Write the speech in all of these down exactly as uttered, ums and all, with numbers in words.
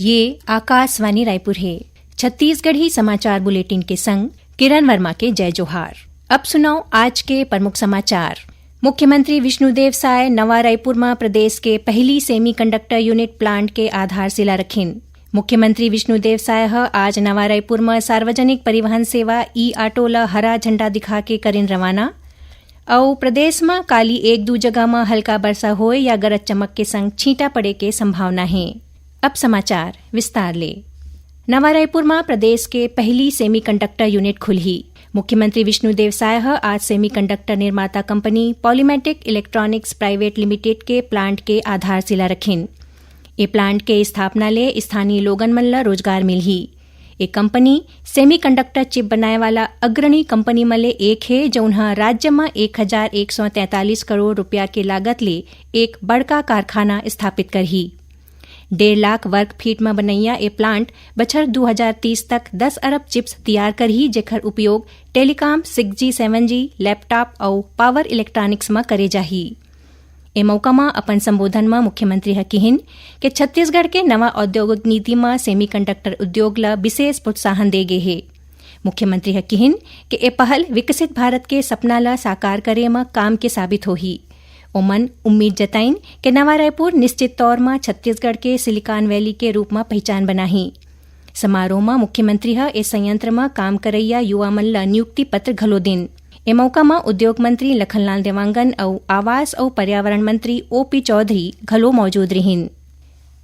ये आकाशवाणी रायपुर हे। छत्तीसगढ़ी समाचार बुलेटिन के संग किरण वर्मा के जय जोहार। अब सुनव आज के प्रमुख समाचार। मुख्यमंत्री विष्णुदेव साय नवा रायपुर म प्रदेश के पहली semiconductor unit plant के आधारशिला रखिन। मुख्यमंत्री विष्णुदेव साय ह आज नवा रायपुर म सार्वजनिक परिवहन सेवा ई-auto ल हरा झंडा दिखा के करिन रवाना। अउ प्रदेश म काली एक दू जगह म हल्का बरसा होए या गरज चमक के संग छींटा पड़े के संभावना हे। अब समाचार विस्तार ले। नवा रायपुर म प्रदेश के पहली semiconductor unit खुलही। मुख्यमंत्री विष्णुदेव साय ह आज semiconductor निर्माता company Polymatic Electronics Private Limited के plant के आधारशिला रखिन। ए plant के स्थापना ले स्थानीय लोगन मन ल रोजगार मिलही। ए कंपनी semiconductor chip बनाए वाला अग्रणी कंपनी म ले एक हे, जउन ह राज्य म एक हजार एक सौ तैंतालीस करोड़ रुपया के लागत ले एक बड़का कारखाना स्थापित करही। डेढ़ लाख वर्ग फीट म बनइया ए plant बछर दू हजार तीस तक दस अरब chips तियार करही, जेखर उपयोग telecom, six G, seven G, laptop अउ power electronics म करे जाही। ए मौका म अपन संबोधन म मुख्यमंत्री ह किहिन के छत्तीसगढ़ के नवा औद्योगिक नीति म semiconductor उद्योग ल विशेष प्रोत्साहन दे गे हे। मुख्यमंत्री ह किहिन के ए पहल विकसित भारत के सपना ल साकार करे म काम के साबित होही। ओमन उम्मीद जताइन के नवा रायपुर निश्चित तौर म छत्तीसगढ़ के Silicon Valley के रूप म पहिचान बनाही। समारोह म मुख्यमंत्री ह ए संयंत्र म काम करइया युवा मन ल नियुक्ति पत्र घलो दिन। ए मौका म उद्योग मंत्री लखनलाल देवांगन अउ आवास अउ पर्यावरण मंत्री ओ पी चौधरी घलो मौजूद रिहिन।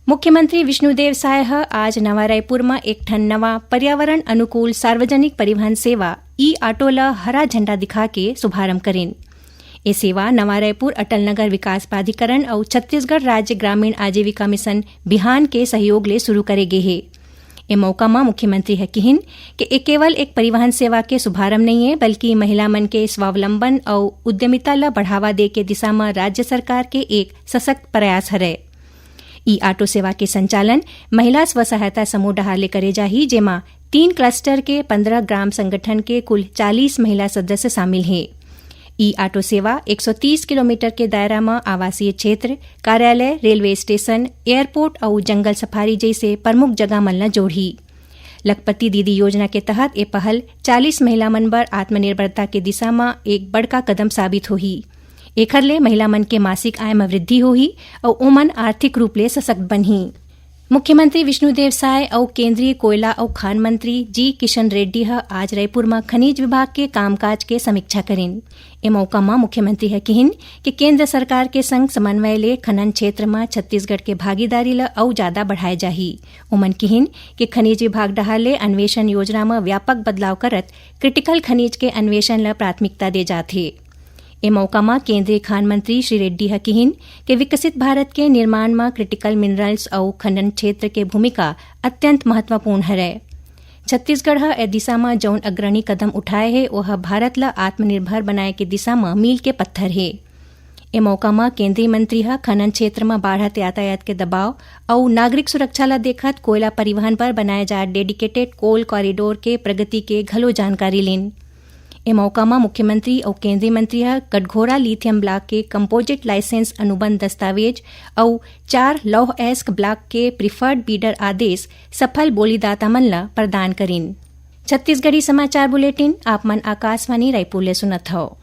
मुख्यमंत्री विष्णुदेव साय ह आज नवा रायपुर म एक ठन नवा पर्यावरण अनुकूल सार्वजनिक परिवहन सेवा ई-auto ल हरा झंडा दिखा के शुभारंभ करिन। ए सेवा नवा रायपुर अटल नगर विकास प्राधिकरण अउ छत्तीसगढ़ राज्य ग्रामीण आजीविका मिशन बिहान के सहयोग ले शुरू करे गे हे। ए मौका म मुख्यमंत्री ह किहिन के ए केवल एक परिवहन सेवा के शुभारंभ नइये, बल्कि महिला मन के स्वावलंबन अउ उद्यमिता ल बढ़ावा दे के दिशा म राज्य सरकार के एक सशक्त प्रयास हरय। ई-auto सेवा के संचालन महिला स्व सहायता समूह डहार ले करे जाही, जेमा तीन cluster के पंद्रह ग्राम संगठन के कुल चालीस महिला सदस्य शामिल हे। ई-auto सेवा एक सौ तीस किलोमीटर के दायरा म आवासीय क्षेत्र, कार्यालय, रेलवे स्टेशन, एयरपोर्ट अउ जंगल सफारी जइसे प्रमुख जगह मन ल जोड़ही। लखपति दीदी योजना के तहत ए पहल चालीस महिला मन बर आत्मनिर्भरता के दिशा म एक बड़का कदम साबित होही। एखर ले महिला मन के मासिक आय म वृद्धि होही अउ ओमन आर्थिक रूप ले सशक्त बनही। मुख्यमंत्री विष्णुदेव साय अउ केंद्रीय कोयला अउ खान मंत्री जी किशन रेड्डी ह आज रायपुर म खनिज विभाग के कामकाज के समीक्षा करिन। ए मौका म मुख्यमंत्री ह किहिन कि केंद्र सरकार के संग समन्वय ले खनन क्षेत्र म छत्तीसगढ़ के भागीदारी ल अउ जादा बढ़ाए जाही। ओमन किहिन कि खनिज विभाग डहार ले अन्वेषण योजना म व्यापक बदलाव करत critical खनिज के अन्वेषण ल प्राथमिकता दे जात हे। ए मौका म केंद्रीय खान मंत्री श्री रेड्डी ह किहिन के विकसित भारत के निर्माण म critical minerals अउ खनन क्षेत्र के भूमिका अत्यंत महत्वपूर्ण हरय। छत्तीसगढ़ ह ए दिशा म जउन अग्रणी कदम उठाए हे, ओह भारत ल आत्मनिर्भर बनाए के दिशा म मील के पत्थर हे। ए मौका म केंद्रीय मंत्री ह खनन क्षेत्र म बाढ़त यातायात के दबाव अउ नागरिक सुरक्षा ल देखत कोयला परिवहन बर बनाए जा dedicated coal corridor के प्रगति के घलो जानकारी लीन। ए मौका म मुख्यमंत्री अउ केंद्रीय मंत्री ह कटघोरा lithium block के composite license अनुबंध दस्तावेज अउ चार लौह अयस्क block के preferred bidder आदेश सफल बोलीदाता मन ल प्रदान करिन। छत्तीसगढ़ी समाचार बुलेटिन आप मन आकाशवाणी रायपुर ले सुनत हव।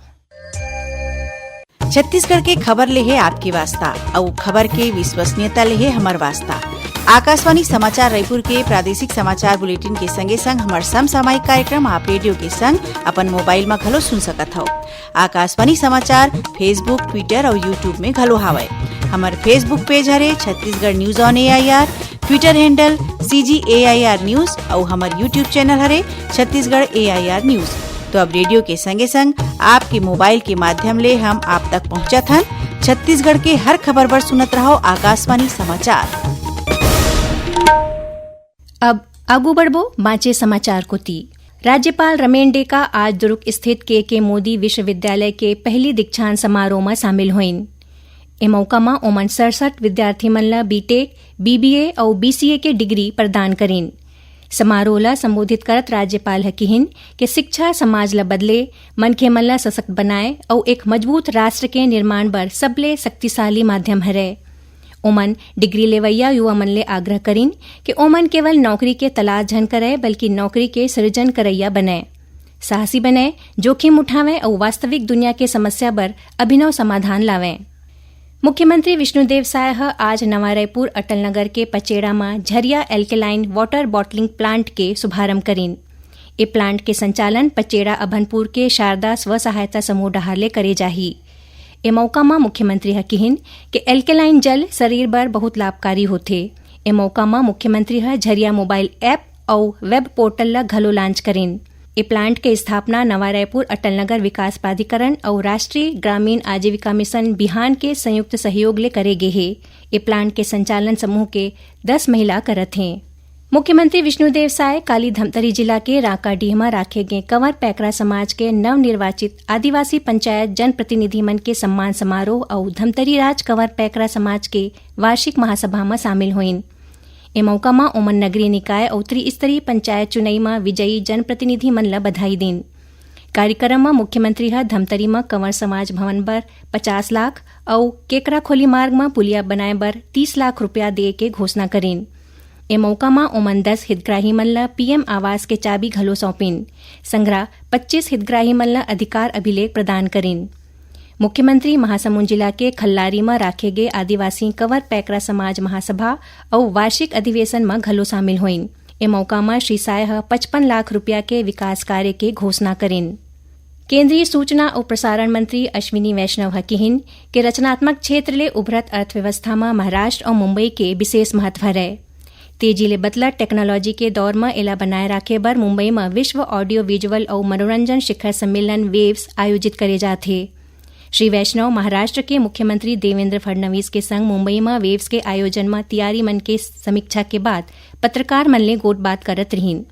छत्तीसगढ़ के खबर ले हे आपके वास्ता, अउ खबर के विश्वसनीयता ले हे हमर वास्ता। आकाशवाणी समाचार रायपुर के प्रादेशिक समाचार बुलेटिन के संगे संग हमर समसामयिक कार्यक्रम आप रेडियो के संग अपन मोबाइल म घलो सुन सकत हव। आकाशवाणी समाचार Facebook, Twitter अउ YouTube में घलो हावय। हमर Facebook page हरे Chhattisgarh news on A I R, Twitter handle C G A I R news अउ हमर YouTube channel हरे Chhattisgarh A I R news। तो अब रेडियो के संगे संग आपके मोबाइल के माध्यम ले हम आप तक पहुंचत हन। छत्तीसगढ़ के हर खबर बर सुनत रहव आकाशवाणी समाचार। अब आगू बढ़बो बांचे समाचार कोति। राज्यपाल रमेन डेका आज दुर्ग स्थित के के मोदी विश्वविद्यालय के पहली दीक्षांत समारोह म शामिल होइन। ए मौका म ओमन सड़सठ विद्यार्थी मन ल B Tech, B B A अउ B C A के डिग्री प्रदान करिन। समारोह ल संबोधित करत राज्यपाल ह किहिन के शिक्षा समाज ल बदले, मनखे मन ल सशक्त बनाए अउ एक मजबूत राष्ट्र के निर्माण बर सबले शक्तिशाली माध्यम हरय। ओमन डिग्री लेवइया युवा मन ले आग्रह करिन कि ओमन केवल नौकरी के तलाश झन करय, बल्कि नौकरी के सृजन करइया बनय, साहसी बनय, जोखिम उठावय अउ वास्तविक दुनिया के समस्या बर अभिनव समाधान लावय। मुख्यमंत्री विष्णुदेव साय ह आज नवा रायपुर अटल नगर के पचेड़ा म झरिया एल्केलाइन वाटर बॉटलिंग प्लांट के शुभारंभ करिन। ए प्लांट के संचालन पचेड़ा अभनपुर के शारदा स्व सहायता समूह डहार ले करे जाही। ए मौका म मुख्यमंत्री ह किहिन कि एल्केलाइन जल शरीर बर बहुत लाभकारी होथे। ए मौका म मुख्यमंत्री ह झरिया मोबाइल ऐप अउ वेब पोर्टल ल घलो लॉन्च करिन। ए प्लांट के स्थापना नवा रायपुर अटल नगर विकास प्राधिकरण अउ राष्ट्रीय ग्रामीण आजीविका मिशन बिहान के संयुक्त सहयोग ले करे गे हे। ए प्लांट के संचालन समूह के दस महिला करत हें। मुख्यमंत्री विष्णुदेव साय काली धमतरी जिला के रांकाडीह म राखे गे कंवर पैकरा समाज के नवनिर्वाचित आदिवासी पंचायत जनप्रतिनिधि मन के सम्मान समारोह अउ धमतरी राज कंवर पैकरा समाज के वार्षिक महासभा म शामिल होइन। ए मौका म ओमन नगरीय निकाय अउ त्रिस्तरीय पंचायत चुनई म विजयी जनप्रतिनिधि मन ल बधाई दीन। कार्यक्रम म मुख्यमंत्री ह धमतरी म कंवर समाज भवन बर पचास लाख अउ केकराखोली मार्ग म पुलिया बनाए बर तीस लाख रुपया दे के घोषणा करिन। ए मौका म ओमन दस हितग्राही मन ल पीएम आवास के चाबी घलो सौंपिन। संघरा पच्चीस हितग्राही मन ल अधिकार अभिलेख प्रदान करिन। मुख्यमंत्री महासमुंद जिला के खल्लारी म राखे गे आदिवासी कंवर पैकरा समाज महासभा अउ वार्षिक अधिवेशन म घलो शामिल होइन। ए मौका म श्री साय ह पचपन लाख रुपया के विकास कार्य के घोषणा करिन। केंद्रीय सूचना अउ प्रसारण मंत्री अश्विनी वैष्णव ह किहिन के रचनात्मक क्षेत्र ले उभरत अर्थव्यवस्था म महाराष्ट्र अउ मुंबई के विशेष महत्व हरय। तेजी ले बदलत टेक्नोलॉजी के दौर म एला बनाए राखे बर मुंबई म विश्व ऑडियो विजुअल अउ मनोरंजन शिखर सम्मेलन वेव्स आयोजित करे जात हे। श्री वैष्णव महाराष्ट्र के मुख्यमंत्री देवेंद्र फडणवीस के संग मुंबई म वेव्स के आयोजन म तियारी मन के समीक्षा के बाद पत्रकार मन ले गोठबात करत रिहिन।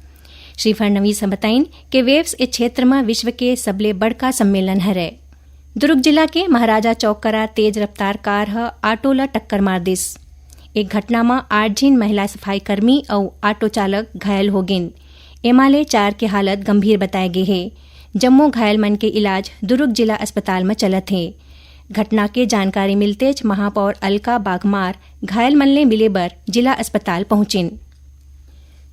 श्री फडणवीस ह बताइन के वेव्स ए क्षेत्र म विश्व के सबले बड़का सम्मेलन हरय। दुर्ग जिला के महाराजा चौक करा तेज रफ्तार कार ह ऑटो ल टक्कर मार दिस। एक घटना म आठ झिन महिला सफाई कर्मी अउ ऑटो चालक घायल हो गिन। एमा ले चार के हालत गंभीर बताए गे हे। जम्मो घायल मन के इलाज दुर्ग जिला अस्पताल म चलत हे। घटना के जानकारी मिलतेच महापौर अलका बागमार घायल मन ले मिले बर जिला अस्पताल पहुंचिन।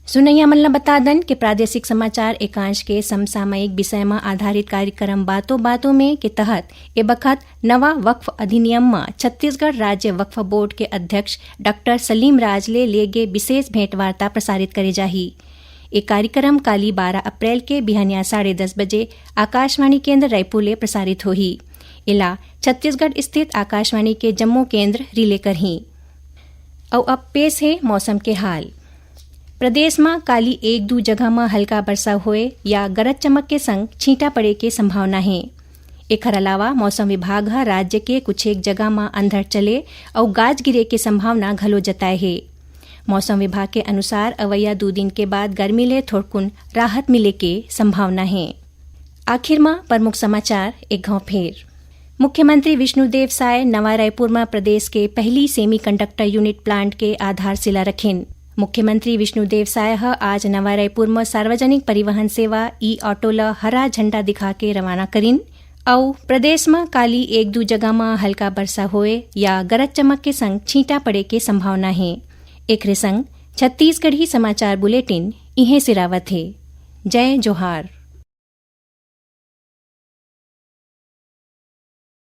सुनैया मन ल बता दन के प्रादेशिक समाचार एकांश के समसामयिक विषय म आधारित कार्यक्रम बातों बातों में के तहत ए बखत नवा वक्फ अधिनियम म छत्तीसगढ़ राज्य वक्फ बोर्ड के अध्यक्ष डॉक्टर सलीम राज ले ले गे विशेष भेंटवार्ता प्रसारित करे जाही। ए कार्यक्रम काली बारह अप्रैल के बिहनिया साढ़े दस बजे आकाशवाणी केंद्र रायपुर ले प्रसारित होही। एला छत्तीसगढ़ स्थित आकाशवाणी के जम्मो केंद्र रिले करही। अउ अब पेश हे मौसम के हाल। प्रदेश म काली एक दू जगह म हल्का बरसा होए या गरज चमक के संग छींटा पड़े के संभावना हे। एखर अलावा मौसम विभाग ह राज्य के कुछ एक जगह म अंधड़ चले अउ गाज गिरे के संभावना घलो जताए हे। मौसम विभाग के अनुसार अवइया दू दिन के बाद गर्मी ले थोड़कुन राहत मिले के संभावना हे। आखिर म प्रमुख समाचार एक घाव फेर। मुख्यमंत्री विष्णुदेव साय नवा रायपुर म प्रदेश के पहली सेमीकंडक्टर यूनिट प्लांट के आधारशिला रखिन। मुख्यमंत्री विष्णुदेव साय ह आज नवा रायपुर म सार्वजनिक परिवहन सेवा ई ऑटो ल हरा झंडा दिखा के रवाना करिन अउ प्रदेश म काली एक दू जगह म हल्का बरसा होए या गरज चमक के संग छींटा पड़े के संभावना हे। एकरे संग छत्तीसगढ़ी समाचार बुलेटिन इहें सिरावत हे। जय जोहार।